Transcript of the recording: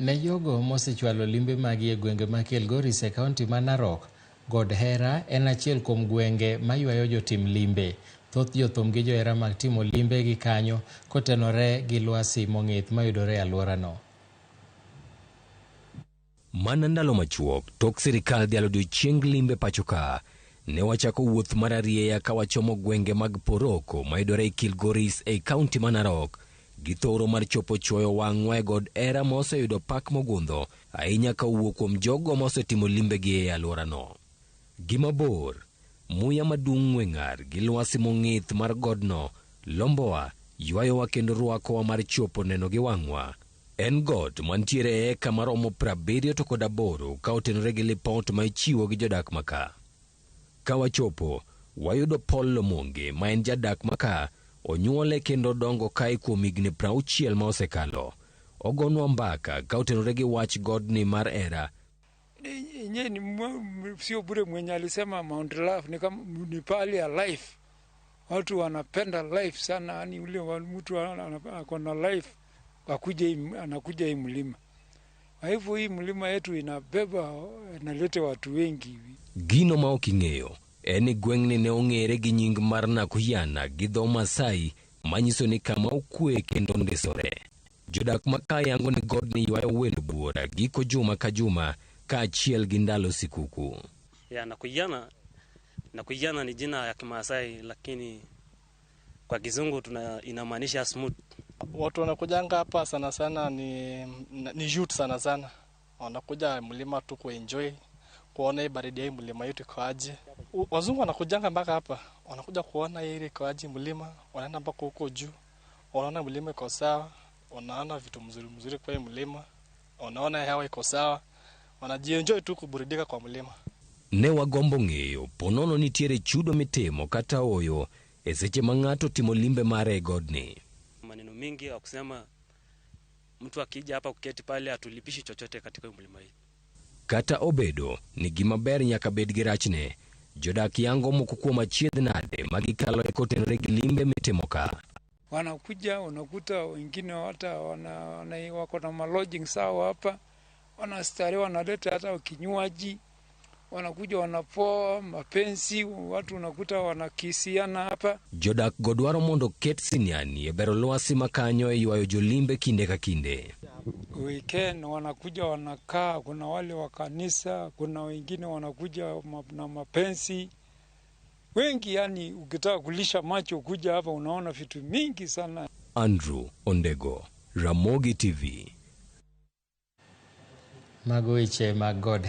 Ne jogo mosechwalo limbe maggi e gwenge ma Kilgoris e kaunti ma Narok, God Hera en achiel kuom gwenge maywayo jotim limbe. Thoth jothum gi johera mag timo limbe gi kanyo kotenore gi lwasi mong'ith mayudore e alworano. Mana ndalo machuok tok sirikal dhialo odiochieng limbe pacho ka, ne wachako wuoth mar arieya ka wachomo gwenge mag Poroko mayudore e Kilgoris ei kaunti ma Narok gi thoro mar chopo chwoyo wang'wa e god Hera ma oseyudo pak mogundho ahinya ka owuok kuom jogo ma osetimo limbegi e alworano. Gima bor, muya madung' ng'we ng'ar gi lwasi mong'ith mar godno lombowa, ywayowa kendo rwakowa mar chopo neno gi wang'wa. En got mantiere e eka maromo 78 ka otenore gi lipot ma ichiwo gi jodak maka. Ka wachopo, wayudo Paul Lomonge ma en jadak maka, onyuole kendo odongo kae kuom higni 60 ma osekalo. Ogonwa mbaka ka otenore gi wach godni mar Hera. Yenyewe ni sio bure mwenye alisema Mount Love ni kama ni pahali ya life. Watu wanapenda life sana, yani ule mtu ako na life akuje anakuja hii mlima. Kwa hivyo hii mlima yetu inabeba, inaleta watu wengi. Gino ma ok ing'eyo en ni gweng'ni ne ong'ere gi nying mar Nakuyana gi dho Masai manyiso ni kama okwe kendo ondisore. Jodak ma ka yango ni godni ywayo welo buora giko juma ka juma kaachiel gi ndalo sikuku. Ya Nakuyana, Nakuyana ni jina ya Kimaasai lakini kwa Kizungu tuna inamaanisha smooth. Watu wanakujanga hapa sana sana ni youth sana sana. Wanakuja mlima tu kuenjoy, kuona hii baridi ya hii mlima yetu iko aje. Wazungu wanakujanga mpaka hapa, wanakuja kuona hii iko aje mlima, wanaenda mpaka huko juu, wanaona mlima iko sawa, wanaona vitu mzuri mzuri kwa hii mlima, wanaona hewa iko sawa, wanajienjoy tu kuburudika kwa mlima. Ne wagombo ng'eyo ponono nitiere chudo mitimo kata oyo e seche ma ng'ato timo limbe mare e godni. Maneno mingi ya kusema mtu akija hapa kuketi pale atulipishi chochote katika mlima hii. Kata obedo ni gima ber nyaka bed gi rachne, jodak yango moko kuom achiedh nade ma gikaloe kotenore gi limbe mitimo ka. Wanakuja unakuta wengine hata wako na malodging sawa hapa, wanastarehe, wanaleta hata kinywaji, wanakuja wanapoa mapenzi, watu unakuta wanakisiana hapa. Jodak go dwaro mondo ket siniani e bero lwasi ma kanyo e ywayo jolimbe kinde ka kinde. Weekend wanakuja wanakaa, kuna wale wa kanisa, kuna wengine wanakuja na mapenzi wengi. Yani ukitaka kulisha macho kuja hapa unaona vitu mingi sana. Andrew Ondego, Ramogi TV. Mago weche mag God.